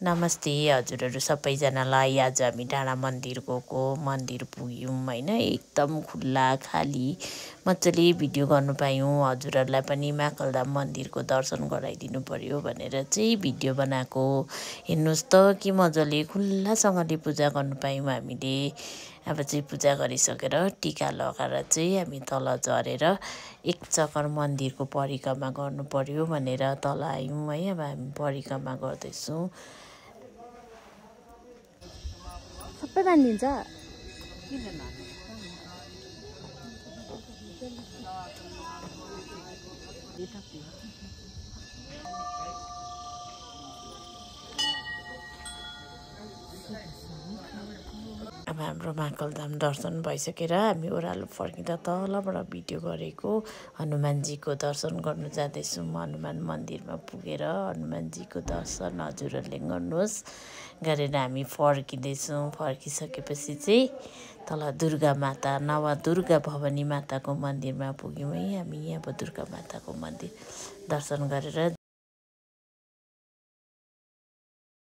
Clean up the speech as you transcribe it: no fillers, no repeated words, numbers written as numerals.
नमस्ते हजुरहरू सबैजनालाई। आज हामी डाँडा मन्दिर गएको, मन्दिर पुग्यौँ होइन। एकदम खुल्ला खाली मजाले भिडियो गर्नु पायौँ। हजुरहरूलाई पनि महाकालधाम मन्दिरको दर्शन गराइदिनु पर्यो भनेर चाहिँ भिडियो बनाएको। हेर्नुहोस् त के मजाले खुल्लासँगले पूजा गर्नु पायौँ हामीले। अब चाहिँ पूजा गरिसकेर टिका लगाएर चाहिँ हामी तल झरेर एक चक्कर मन्दिरको परिक्रमा गर्नु पर्यो भनेर तल आयौँ है। अब हामी परिक्रमा गर्दैछौँ। सबै बाँधिन्छ। अब हाम्रो महाकालधाम दर्शन भइसकेर हामी ओह्रालो फर्किँदा तलबाट भिडियो गरेको हनुमानजीको दर्शन गर्नु जाँदैछौँ। हनुमान मन्दिरमा पुगेर हनुमानजीको दर्शन हजुरहरूले गर्नुहोस् गरेर हामी फर्किँदैछौँ। फर्किसकेपछि चाहिँ तल दुर्गा माता नवदुर्गा भवानी माताको मन्दिरमा पुग्यौँ है हामी। अब दुर्गा माताको मन्दिर दर्शन गरेर